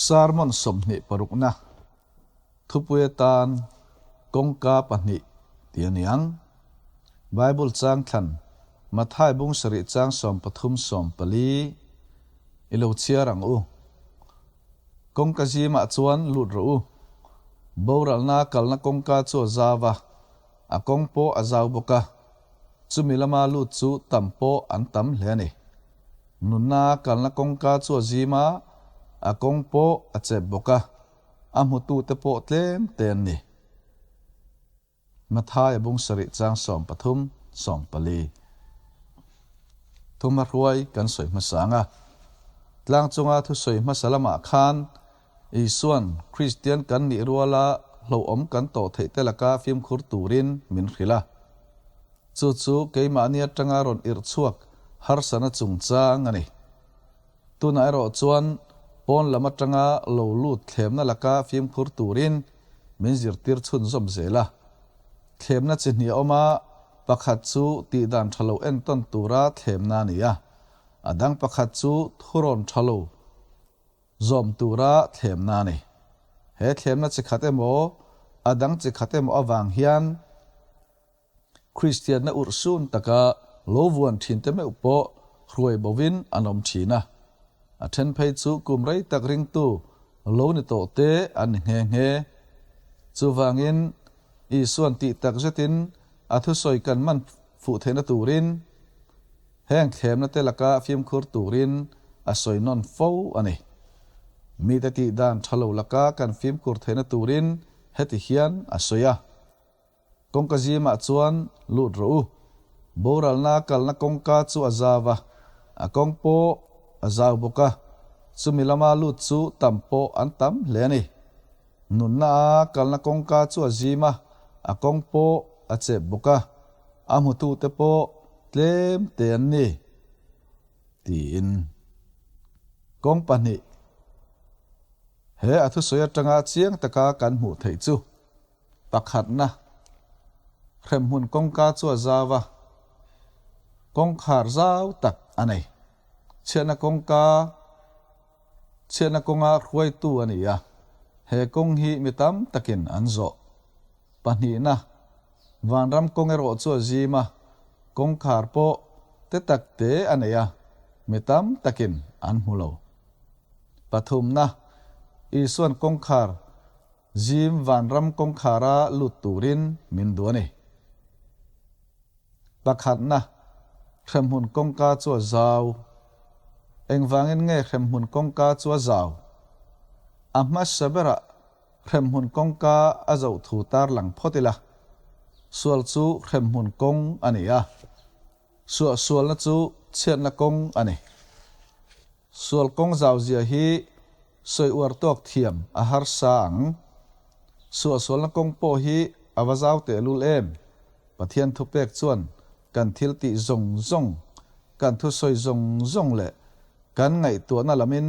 Sermon 26na thupui atan kawngka pahnih tih a ni ang. Bible chang thlan Matthai bung sarih chang 13 14 i lo chhiar ang u. Kawngka zimah chuan lut rawh u. Boralna kalna kawngka chu a zau a, a kawng pawh a zau bawk a. Chumi lama lut chu tam pawh an tam hle a ni. Nunna kalna kawngka chu a zim a, a kawng pawh a chep bawk a, a hmutute pawh tlem te an ni. Matthai a bung sarih chang 13, 14. Thuma hruai kan sawi hmasa ang a. Tlang chunga thusawi hmasa lamah khan Isuan Kristian kan nih ruala hlauhawm kan tawh theih te laka fimkhur turin min hrilh a. Chu chu keimahni atanga rawn irh chhuak harsana chungchang a ni. Tunah erawh chuan pawn lam atanga lo lut thlemna laka fimkhur turin min zirtir chhunzawm zel a. Thlemna chi hnih a awm a, pakhat chu tihdan tha lo entawn tura thlemna a ni a, a dang pakhat chu thurawn tha lo zawm tura thlemna a ni. He thlemna chi khat emaw, a dang chi khat emaw avang hian, Kristianna urhsun taka lo vuan thin te meuh pawh hruai bovin an awm thin a. A then phei chu kum rei tak ringtu lo ni tawh te an ni nghe nghe. Chuvangin, Isuan tih tak zetin a thusawi kan man fuh theihna turin, heng thlemna te laka fimkhur turin a sawi nawn fo a ni. Mite tih dan tha lo laka kan fimkhur theihna turin heti hian a sawi a. Kawngka zimah chuan lut rawh u. Boralna kalna kawngka chu a zau a, a kawng pawh a zau bawk a, chumi lama lut chu tam pawh an tam hle a ni. Nunna a kalna kawngka chu a zim a, a kawng pawh a chep bawk a, a hmutute pawh tlem te an ni, tiin. Kawng pahnih. He a thusawi atanga chiang taka kan hmuh theih chu. Pakhatna, hremhmun kawngka chu a zau a, kawngkhar zau tak a nei. Chhiatna kawngka, chhiatna kawnga hruaitu a ni a, he kawng hi mi tam takin an zawh. Pahnihna, vanram kawng erawh chu a zim a, kawngkhar pawh te tak te a nei a, mi tam takin an hmu lo. Pathumna, Isuan kawngkhar Zim vanram kawngkhara lut turin min duh a ni. Pakhatna, hremhmun kawngka chu a zau. Engvangin nge hremhmun kawngka chu a zau? A hmasa berah hremhmun kawngka a zoh thu tarlang phawt ila, sual chu hremhmun kawng a ni a, suahsualna chu chhiatna kawng a ni. Sual kawng zau zia hi sawi uar tawk thiam a harsa ang. Suahsualna kawng pawh hi a va zau tehlul em? Pathian thupek chuan kan thil tih zawng zawng, kan thusawi zawng zawng leh kan ngaihtuahna lamin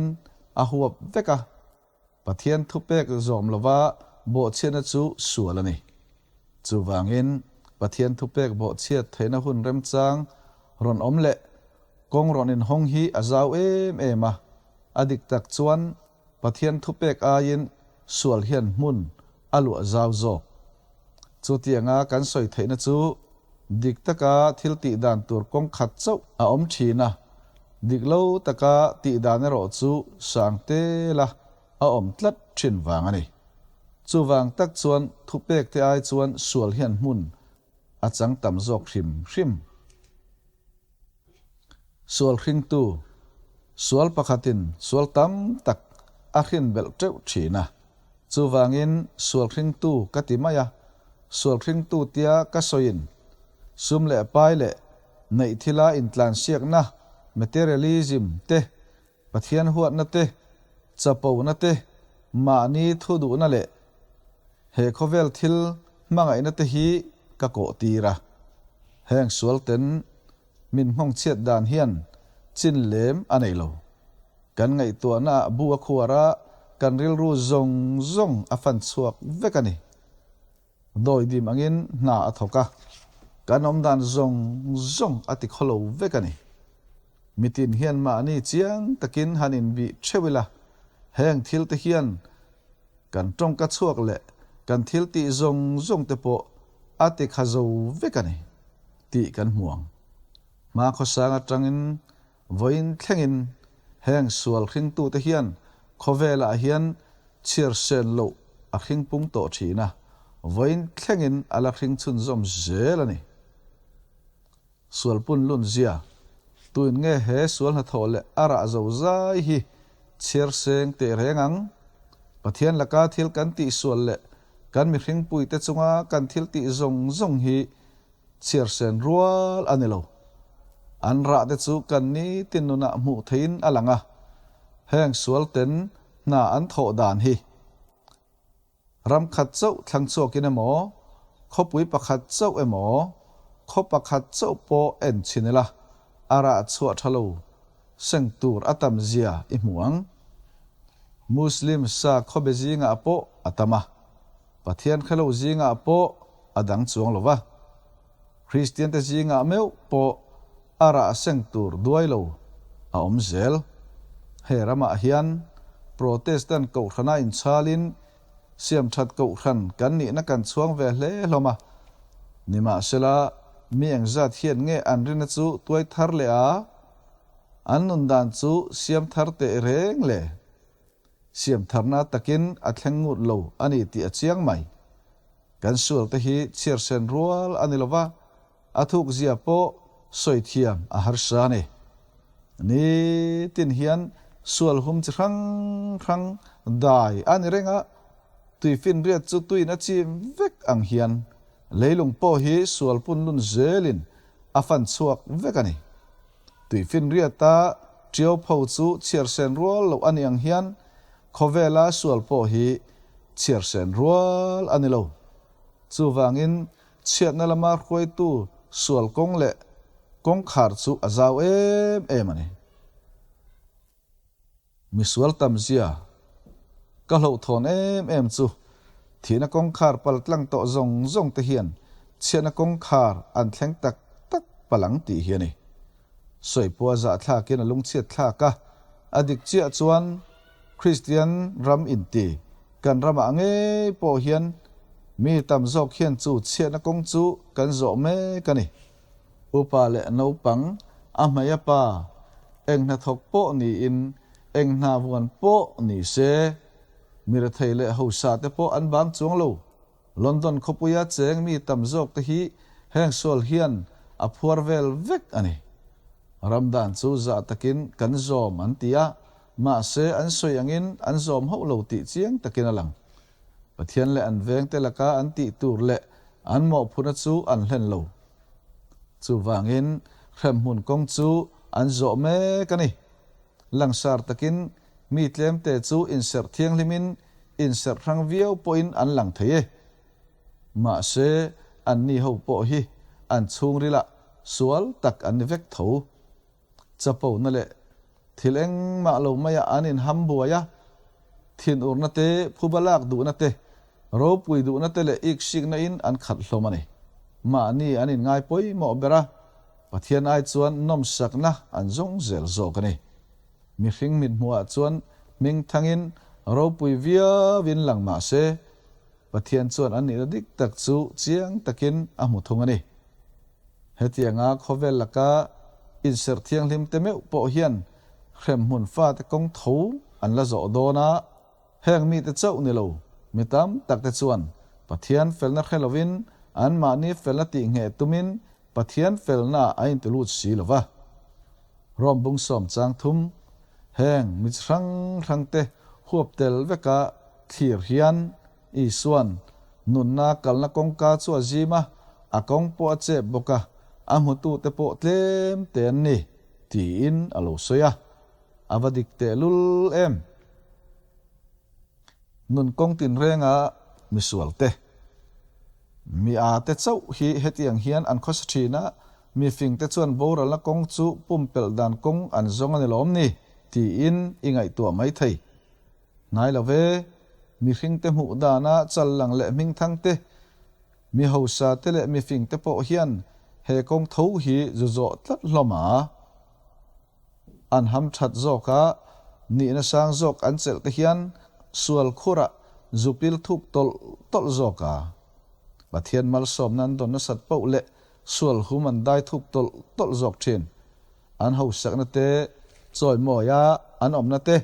a huap vek a. Pathian thupek zawm lova bawhchhiatna chu sual a ni. Chuvangin, Pathian thupek bawhchhiat theihna hun remchang rawn awm leh kawng rawn inhawng hi a zau em em a. A dik tak chuan Pathian thupek aiin sual hian hmun a luah zau zawk. Chutianga kan sawi theihna chu dik taka thil tih dan tur kawng khat chauh a awm thin a, dik lo taka tih dan erawh chu sang tela a awm tlat thin vang a ni. Chuvang tak chuan thupek te ai chuan sual hian hmun a chang tam zawk hrim hrim. Sual hringtu, sual pakhatin sual tam tak a hrin belh teuh thin a. Chuvangin sual hringtu ka ti mai a, sual hringtu tia ka sawiin sum leh pai leh neih thila intlansiakna, materialism, te, Pathian huatna te, chapona te, mahni thu duhna leh he khawvel thil hmangaihna te hi ka kawh tir a. Heng sual ten min nghawng chhiat dan hian chin lem a nei lo. Kan ngaihtuahna ah bu a khuar a, kan rilru zawng zawng a fan chhuak vek a ni. Dawidim angin hna a thawk a, kan awmdan zawng zawng a ti khawlo vek a ni. Mitin hian mahni chiang takin han inbih theuh ila. Heng thil te hian kan tawngka chhuak leh kan thil tih zawng zawng te pawh a ti kha zo vek a ni tih kan hmu ang. Hma khawsang atangin vawiin thlengin heng sual hringtute hian khawvelah hian chhiar sen loh a hring pung tawh thin a, vawiin thlengin a la hring chhunzawm zel a ni. Sual pun lun zia, Tuin nge he sual hnathawh leh a rah zo zai hi chhiar seng teh reng ang? Pathian laka thil kan tih sual leh kan mihringpuite chunga kan thil tih zawng zawng hi chhiar sen rual a ni lo. An rah te chu kan nitin nunah hmuh theihin a lang a, heng sual ten hna an thawh dan hi ram khat chauh thlang chhuakin emaw, khawpui pakhat chauh emaw, khaw pakhat chauh pawh en chhin ila a rah chhuah tha lo seng tur a tam zia i hmu ang. Muslim sa khawbe zingah pawh a tam a. Pathian hrelo zingah pawh a dang chuang lo va, Kristiante zingah meuh pawh a rah seng tur duai lo a awm zel. He ramah hian Protestant kohhrana inchhalin siamthat kohhran kan nihna kan chhuang ve hle hlawm a, nimahsela mi engzat hian nge an rina chu tuai thar leh a, an nun dan chu siam thar teh reng le? Siamtharna takin a thleng ngut lo a ni tih a chiang mai. Kan sualte hi chhiarsen rual a ni lo va, a thukzia pawh sawi thiam a harsa a ni. Nitin hian sual hum chi hrang hrang dai a ni reng a, tuifinriat chu tuin a chim vek ang hian leilung pawh hi sual punlun zelin a fan chhuak vek a ni. Tuifinriata ṭiau pho chu chhiarsen rual loh a ni ang hian khawvela sual pawh hi chhiarsen rual a ni lo. Chuvangin chhiatna lama hruaitu sual kawng leh kawngkhar chu a zau em em a ni. Misual tamzia ka hlauhthawn em em chu thihna kawngkhar pal tlang tawh zawng zawng te hian chhiatna kawngkhar an thleng tak tak palh ang tih hi a ni. Sawipua zahthlakin a lungchhiat thlak a, a dik chiah chuan Kristian ram inti kan ramah ngei pawh hian mi tam zawk hian chu chhiatna kawng chu kan zawh mek a ni. Upa leh naupang, a hmei a pa, eng hnathawk pawh niin, eng hna vuan pawh ni se, mi rethei leh hausa te pawh an bang chuang lo. London khawpuia cheng mi tam zawk te hi heng sual hian a phuar vel vek a ni. Ram dan chu zah takin kan zawm an ti a, mahse an sawi angin an zawm hauh lo tih chiang takin a lang. Pathian leh an vengte laka an tih tur leh an mawhphurhna chu an hlen lo. Chuvangin hremhmun kawng chu an zawh mek a ni. Langsar takin mi tlemte chu inserh thianghlimin inserh hrang viau pawhin an lang thei e. Mahse anni ho pawh hi an chhungrilah sual tak an ni vek tho. Chapona leh thil engmah lo maiah an inham buai a, thinurna te, phuba lak duhna te, ropui duhna te leh iksikna in an khat hlawm a ni. Mahni an inngai pawimawh ber a, Pathian ai chuan nawmsakna an zawng zel zawk a ni. Mihring mithmuhah chuan hming thangin ropui viauin lang mah se, Pathian chuan an nihna dik tak chu chiang takin a hmu thung a ni. Hetianga khawvel laka inserh thianghlim te meuh pawh hian hremhmun fate kawng tho an la zawh dawn a, heng mite chauh ni lo mi tam tak te chuan Pathian felna hre lovin anmahni felna tihngheh tumin Pathian felna a inti lut si lo va. Rom bung sawm chang thum, heng mi chi hrang hrang te huap tel veka thlir hian Isua'n nunna kalna kawngka chu a zim a, a kawng pawh a chep bawk a, a hmutute pawh tlem te an ni, tiin a lo sawi a. A va dik tehlul em? Nun kawng tinrenga misualte, mi a te chauh hi hetiang hian an khawsa thin a, mi fingte chuan boralna kawng chu pumpelh dan kawng an zawng a ni lawm ni, tiin i ngaihtuah mai thei. Hnai lo ve, mihringte hmuh dana chal lang leh hmingthang te, mi hausa te leh mifing te pawh hian he kawng tho hi zu zawh tlat hlawm a. An ham that zawk a, Nihna sang zawk an chelh te hian sual khurah zu pil thuk tawlh tawlh zawk a. Pathian malsawmna an dawn nasat poh leh sual hum an dai thuk tawlh tawlh zawk thin. An hausakna te, chawimawia an awmna te,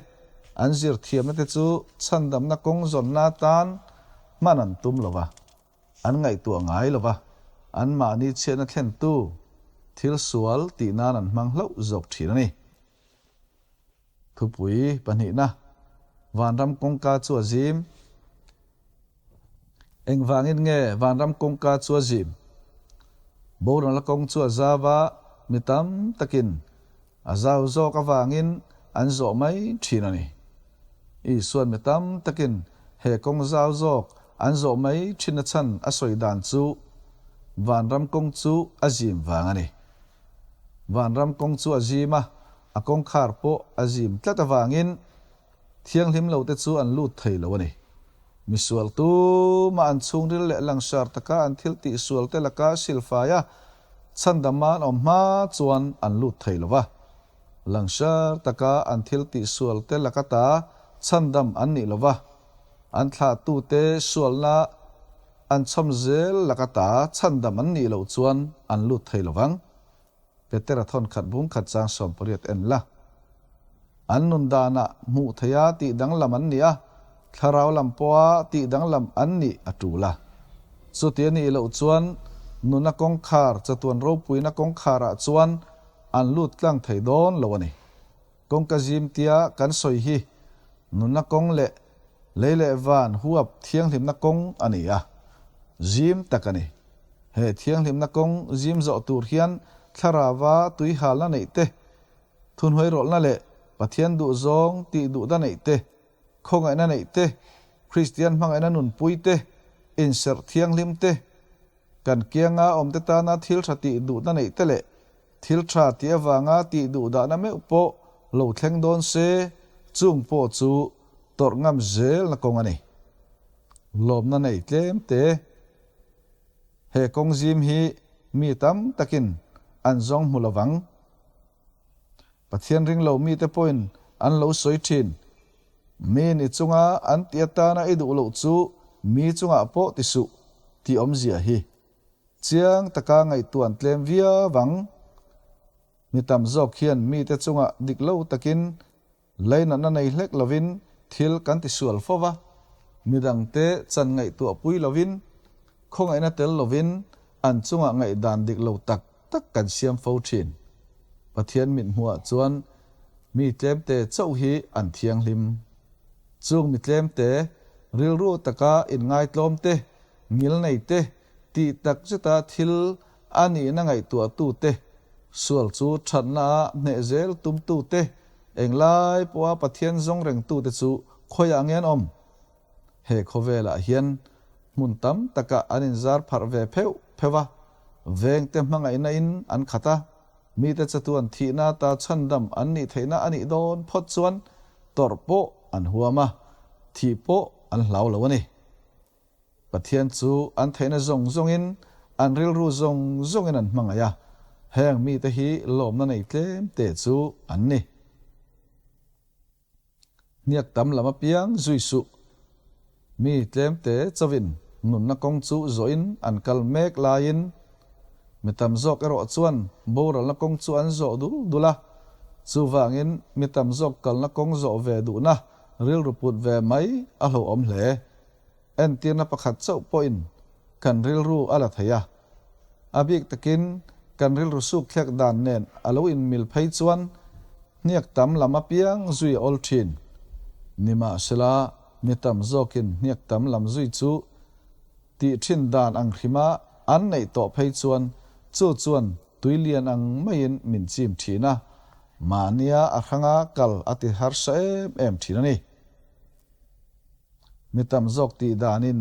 an zirthiamna te chu chhandamna kawng zawnna atan hman an tum lo va, an ngaihtuah ngai lo va, anmahni chhiatna thlentu thil sual tih nan an hmang hlauh zawk thin a ni. Thupui pahnihna, Vanram kawngka chu a zim. Engvangin nge vanram kawngka chu a zim? Boral kawng chu a zau a, mi tam takin a zau zawk avangin an zawh mai thin a ni. Isuan mi tam takin he kawng zau zawk an zawh mai thin a chhan a sawi dan chu vanram kawng chu a zim vang a ni. Vanram kawng chu a zim a, a kawngkhar pawh a zim tlat avangin thianghlim lote chu an lut thei lo a ni. Misual tuma an chhungril leh langsar taka an thil tihsualte laka silfai a, chhandama an awm hma chuan an lut thei lo va. Langsar taka an thil tihsualte laka ta chhandam an nih lo va, an thlahtute sualna An chhawm zel laka ta chhandam an nih loh chuan an lut thei lo vang. Petera thawn khat bung khat chang 18 en la. An nun danah hmuh theiha tih danglam an nih a, thlarau lam pawha tih danglam an nih a tul a. Chuti a nih loh chuan nuna kawngkhar chatuan ropuina kawngkharah chuan an lut tlang thei dawn lo a ni. Kawngka zim tia kan sawi hi nunna kawng leh lei leh van huap thianghlimna kawng a ni a, zim tak a ni. He thianghlimna kawng zim zawh tur hian thlarauva tuihalna neih te, thunhawihrawlhna leh Pathian duhzawng tih duhna neih te, khawngaihna neih te, Kristian hmangaihna nunpui te, inserh thianghlim te, Kan kianga awmte tana thil tha tih duhna neih te leh thil tha tih avanga tih duh dahna meuh pawh lo thleng dawn se, chung pawh chu tawrh ngam zelna kawng a ni. Lawmna nei tlem te. He kawng zim hi mi tam takin an zawng hmu lovang. Pathian ring lo mite pawhin an lo sawi thin. Mi ni chunga an tih atana i duh loh chu mi chungah pawh ti suh tih awmzia hi chiang taka ngaihtuah an tlem viau ang. Mi tam zawk hian mite chungah dik lo takin Leinatna nei hlek lovin thil kan ti sual fo va, midangte chan ngaihtuah pui lovin, khawngaihna tel lovin an chungah ngaihdan dik lo tak tak kan siam fo thin. Pathian mithmuhah chuan mi tlemte chauh hi an thianghlim. Chung mi tlemte, rilru taka inngaitlawm te, ngilnei te, tih tak zeta thil a nihna ngaihtuahtute, sual chu thatna-a hneh zel tumtute, englai pawha Pathian zawng rengtute chu khawiah nge an awm? He khawvelah hian hmun tam takah an inzar pharh ve pheuh pheuh a, vengte hmangaihna in an khat a, mite chatuan thihna ta chhandam an nih theihna a nih dawn phawt chuan tawrh pawh an huam a, thih pawh an hlau lo a ni. Pathian chu an theihna zawng zawngin, an rilru zawng zawngin an hmangaih a, heng mite hi lawmna nei tlem te chu an ni. Hniak tam lam apiang zui suh. Mi tlemte chauhin nunna kawng chu zawhin an kal mek laiin, mi tam zawk erawh chuan boralna kawng chu an zawh dul dul a, chuvangin mi tam zawk kalna kawng zawh ve duhna rilru put ve mai a hlauhawm hle. Entirna pakhat chauh pawhin kan rilru a la thei a, a bik takin kan rilru sukthlek dan nen a lo inmil phei chuan hniak tam lam apiang zui a awl thin. Nimahsela, mi tam zawkin hniak tam lam zui chu tih thin dan ang hrima an neih tawh phei chuan chu chuan tui lian ang maiin min chim thin a, mahnia a hranga kal a ti harsa em em thin a ni. Mi tam zawk tih danin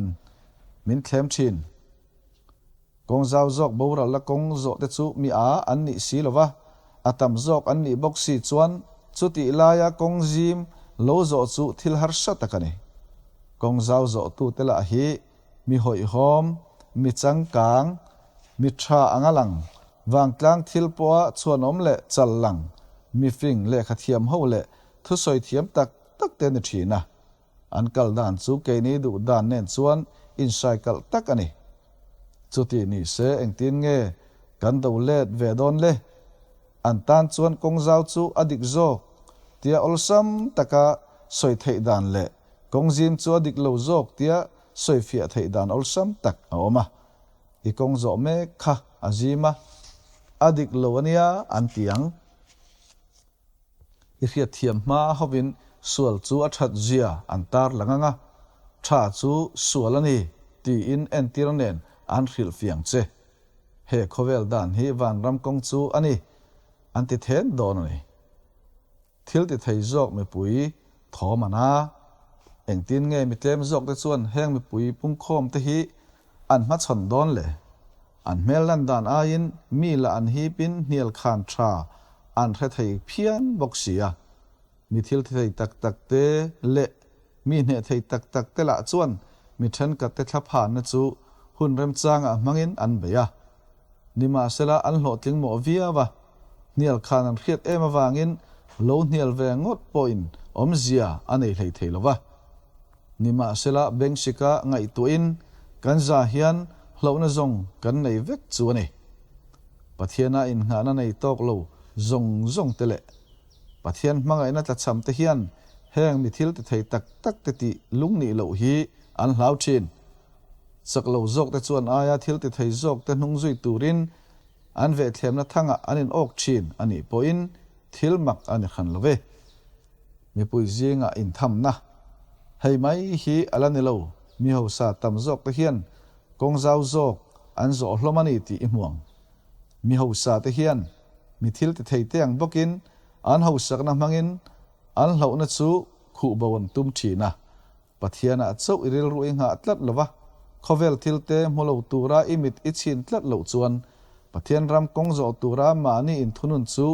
min thlem thin. Kawng zau zawk boralna kawng zawh te chu mi a an nih si lo va, a tam zawk an nih bawk si chuan chutih laia kawng zim lo zawh chu thil harsa tak a ni. Kawng zau zawhtute lah hi mi hawihhawm, mi changkang, mi tha anga lang, vangtlang thil pawha chhuanawm leh chal lang, mi fing lehkhathiam ho leh. thusawi thiam tak tak te ni thin a. An kal dan chu keini duh dan nen chuan insaikalh tak a ni. Chuti ni se engtin nge kan do let ve dawn le? An tan chuan kawng zau chu a dik zawk tia awlsam taka sawi theih dan leh kawng zim chu a dik lo zawk tia sawi fiah theih dan awlsam tak a awm a. I kawng zawh mek kha a zim a, a dik lo a nia an ti ang. I hriatthiam hma hovin sual chu a that zia an tar lang ang a, tha chu sual a ni tiin entir nen an hrilh fiang che. He khawvel dan hi vanram kawng chu a ni, an ti then dawn a ni. Thil ti thei zawk mipui thawm an a. Engtin nge mi tlem zawk te chuan heng mipui pungkhawm te hi an hmachhawn dawn le? An hmel lan dan aiin mi lah an hipin hnial khan tha an hre thei phian bawk si a. Mi thil ti thei tak tak te leh mi hneh thei tak tak te lah chuan mi thenkhat te thlaphanna chu hun remchangah hmangin an bei a. Nimahsela an hlawhtling mawh viau a, hnial khan an hriat em avangin lo hnial ve ngawt pawhin awmzia a nei hlei thei lo va. Nimahsela Bengsika ngaihtuahin kan za hian hlauhna zawng kan nei vek chu a ni. Pathiana innghahna nei tawk lo zawng zawng te leh Pathian hmangaihna tlachham te hian heng mi thil ti thei tak tak te tih lungnih loh hi an hlau thin. Chak lo zawk te chuan aia thil ti thei zawk te hnung zui turin an vehthlem-na thangah an in awk thin a nih pawhin thil mak a ni hran lo ve. Mipui zingah inthamna hei mai hi a la ni lo, mi hausa tam zawk te hian kawng zau zawk an zawh hlawm a ni tih i hmu ang. Mi hausa te hian mi thil ti thei te ang bawkin an hausakna hmangin an hlauhna chu khuh bo an tum thin a. Pathianah chauh i rilru i nghah tlat lo va, khawvel thilte hmu lo tura i mit i chhin tlat loh chuan Pathian ram kawng zawh tura mahni inthunun chu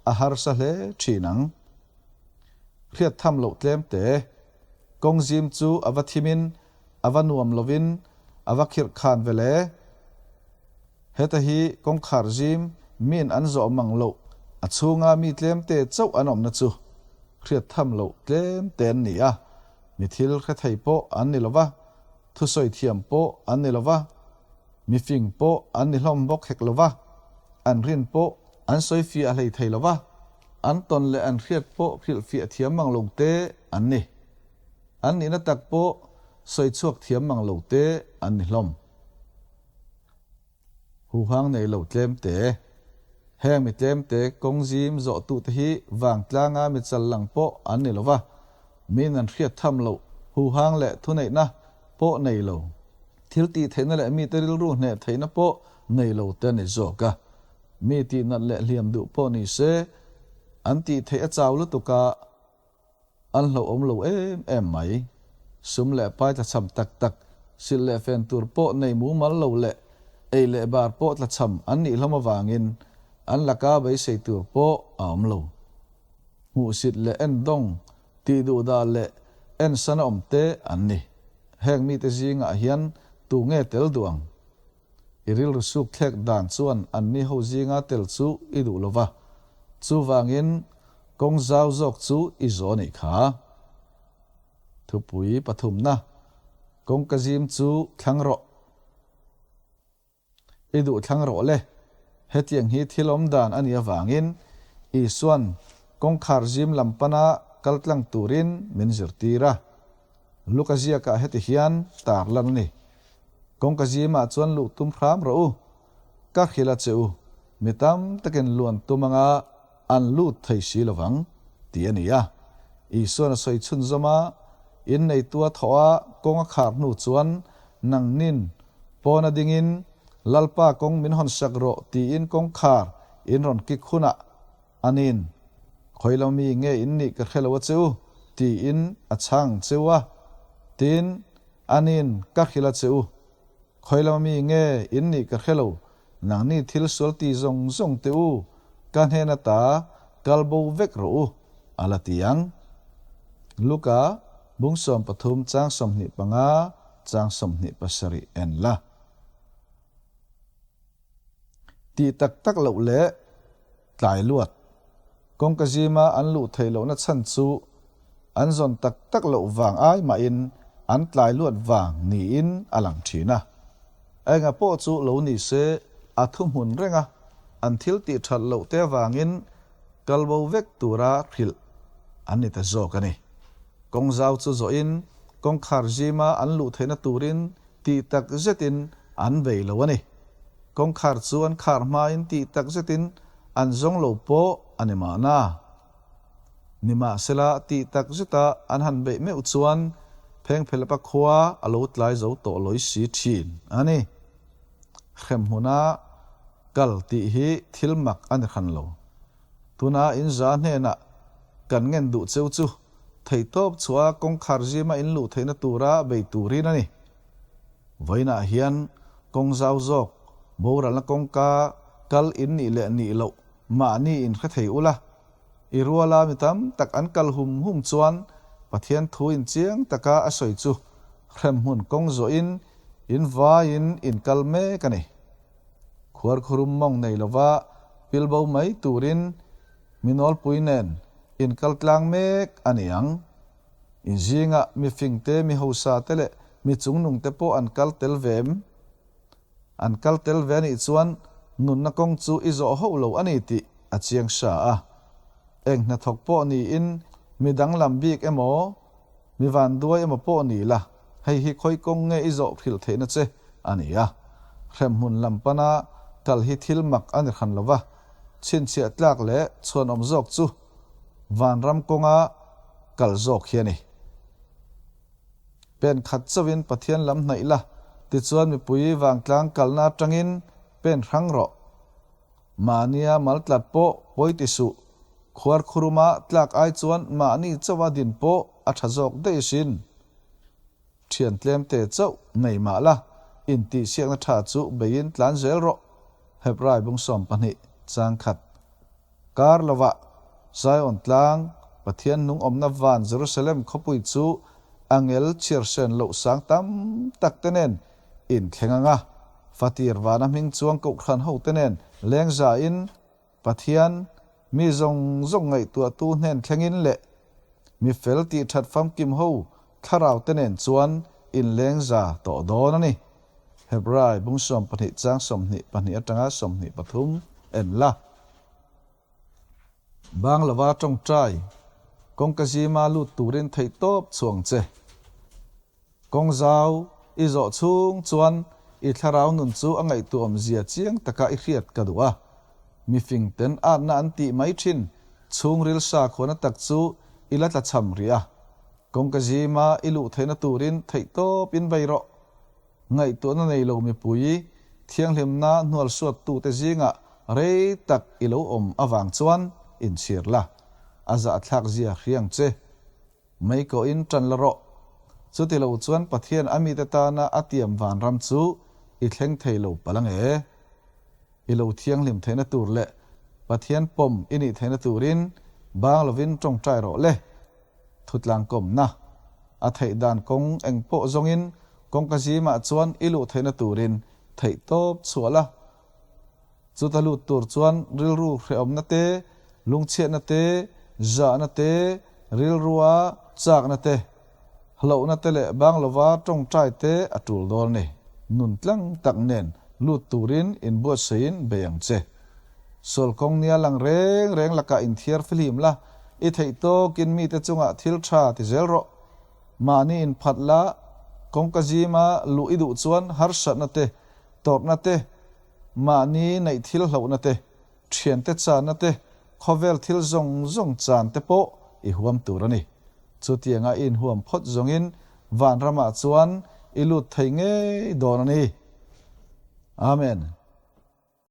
a harsa hle thin ang. Hriat tham loh tlem te, kawng zim chu a va thimin a va nuam lovin a va khirh khan ve le. Heta hi kawngkhar zim min an zawh mang loh a chhunga mi tlemte chauh an awmna chu hriat tham loh tlem te an ni a, mi thil hre thei pawh an ni lo va, thusawi thiam pawh an ni lo va, mi fing pawh an ni hlawm bawk hek lo va, an rin pawh an sawi fiah hlei thei lo va, an tawn leh an hriat pawh hrilh fiah thiam mang lo te an ni. An nihna tak pawh sawi chhuak thiam mang lo te an ni hlawm. Huhang nei lo tlem te. Heng mi tlem te kawng zim zawhtute hi vangtlanga mi chal lang pawh an ni lo va, min an hriat tham loh huhang leh thuneihna pawh nei lo, thil tih theihna leh mite rilru hneh theihna pawh nei lo te a ni zawk a. Mi tihnat leh hliam duh pawh ni se, an tih theih a chau lutuk a, An hlauhawm lo em em mai. Sum leh pai tlachham tak tak, silh leh fen tur pawh nei mumal lo leh ei leh bar pawh tlachham an nih hlawm avangin an laka beisei tur pawh a awm lo. Hmuhsit leh endawng, tihduhdah leh ensan a awm te an ni. Heng mite zingah hian tu nge tel duh ang? I rilru suk thlek dan chuan anni ho zinga tel chu i duh lo va, chuvangin kawng zau zawk chu i zawh a nih kha. Thupui pathumna, Kawngka zim chu thlang rawh. I duh thlang rawh le. Hetiang hi thil awm dan a nih avangin Isua'n kawngkhar zim lam pana kal tlang turin min zirtir a. Luka ziakah heti hian tar lan a ni. Kawngka zimah chuan luh tum hram rawh u. Ka hrilh a che u, mi tam takin luan tum anga an lut thei si lovang, tih a ni a. Isua'n a sawi chhunzawm a, Inneitua thawh a kawng a khar hnu chuan nangnin pawna dingin Lalpa kawng min hawn sak rawh tiin kawngkhar in rawn kik hunah Anin, Khawi lo mi nge in nih ka hre lo a che u, tiin a chhang che u a. Tin, Anin, Ka hrilh a che u. Khawi lo mi nge in nih ka hre lo, nangni thil sual ti zawng zawng te u, ka hnen ata kal bo vek rawh u, a la ti ang. Luka, bung 13 chang 25 chang 27 en la. Tih tak tak loh leh tlai luat. Kawngka zima an luh theih lohna chhan chu an zawn tak tak loh vang ai mahin an tlai luat vang niin a lang thin a. Enga pawh chu lo ni se a thuhmun reng a, an thil tih that loh te avangin kal bo vek tura hrilh an ni ta zawk a ni. Kawng zau chu zawhin kawngkhar zima an luh theihna turin tih tak zetin an bei lo a ni. Kawngkhar chu an khar hmain tih tak zetin an zawng lo pawh a ni mahna. Nimahsela tih tak zeta an han beih meuh chuan Phengphelapa khua a lo tlai zo tawh lawi si thin a ni. Hremhmuna kal tih hi thil mak a ni hran lo. Tuna in za hnenah kan ngen duh cheu chu theihtawp chhuah kawngkhar zima in luh theihna tura bei turin a ni. Vawiinah hian kawng zau zawk, boralna kawngka kal in nih leh nih loh mahni in hre thei ula, i ruala mi tam tak an kal hum hum chuan Pathian thu in chiang taka a sawi chu hremhmun kawng zawhin in vaiin in kal mek a ni. Khuarkhurum mawng nei lova pilbo mai turin mi nawlpui nen in kal tlang mek a ni ang. In zingah mi fingte, mi hausa te leh mi chungnungte pawh an kal tel ve em? An kal tel ve a nih chuan nunna kawng chu i zawh hauh lo a ni tih a chiang hra a. Eng hnathawk pawh niin mi danglam bik emaw, mi vanduai emaw pawh ni la, hei hi khawi kawng nge i zawh hrilh theihna che a ni a. Hremhmun lam pana kal hi thil mak a ni hran lo va, chhinchhiah tlak leh chhuanawm zawk chu vanram kawnga kal zawk hi a ni. Pen khat chauhin Pathian lam hnaih la, tichuan mipui vangtlang kalna atangin pen hrang rawh. Mahnia mal tlat pawh pawi ti suh, khuar khuruma tlak ai chuan mahni chauha din pawh a tha zawk daih asin. Thian tlemte chauh nei mah la, intihsiakna tha chu beiin tlan zel rawh. Hebrai bung 12 chang khat. Kar lovah Zion tlang, Pathian nung awmna van Jerusalem khawpui chu angel chhiarsen loh sang tam tak te nen in thleng ang a, fatir vana hming chuang kohhran ho te nen leng zain Pathian mi zawng zawng ngaihtuahtu hnen thlengin leh mi fel tih that famkim ho thlarau te nen chuan in leng za tawh dawn a ni. Hebrai bung 12 chang 22 atanga 23 en la. Bang lova tawngtai, kawngka zima lut turin theihtawp chhuang che. Kawng zau i zawh chhung chuan i thlarau nun chu a ngaihtuahawm zia chiang taka i hriat ka duh a. Mifing ten atna an tih mai thin chhungril sakhuana tak chu i la tlachham rih a. Kawngka zima i luh theihna turin theihtawp in bei rawh. Ngaihtuahna nei lo mipui thianghlimna hnualsuattute zingah rei tak i lo awm avang chuan inchhir la, a zahthlak zia hriang che. Mei kawhin ṭan la rawh. Chuti lo chuan Pathian a mite tana a tiam vanram chu i thleng thei lo palh ang e. I lo thianghlim theihna tur leh Pathian pawm i nih theihna turin bang lovin ṭawngṭai rawh le. Thutlangkawmna, A theih dan kawng eng pawh zawngin kawngka zimah chuan i luh theihna turin theih tawp chhuah la. Chuta lut tur chuan rilru hrehawmna te, lungchhiatna te, zahna te, rilrua chakna te, hlauhna te leh bang lova tawngtai te a tul dawn a ni. Nun tlang tak nen lut turin inbuatsaihin bei ang che. Sual kawng nia lang reng reng lakah inthiar fihlim la, i theih tawkin mite chungah thil tha ti zel rawh. Mahni inphat la, kawngka zima luh i duh chuan harsatna te, tawrhna te, mahni neih thil hlauhna te, thiante channa te, khawvel thil zawng zawng chan te pawh i huam tur a ni. Chutianga i inhuam phawt zawngin vanramah chuan i lut thei ngei dawn a ni. Amen.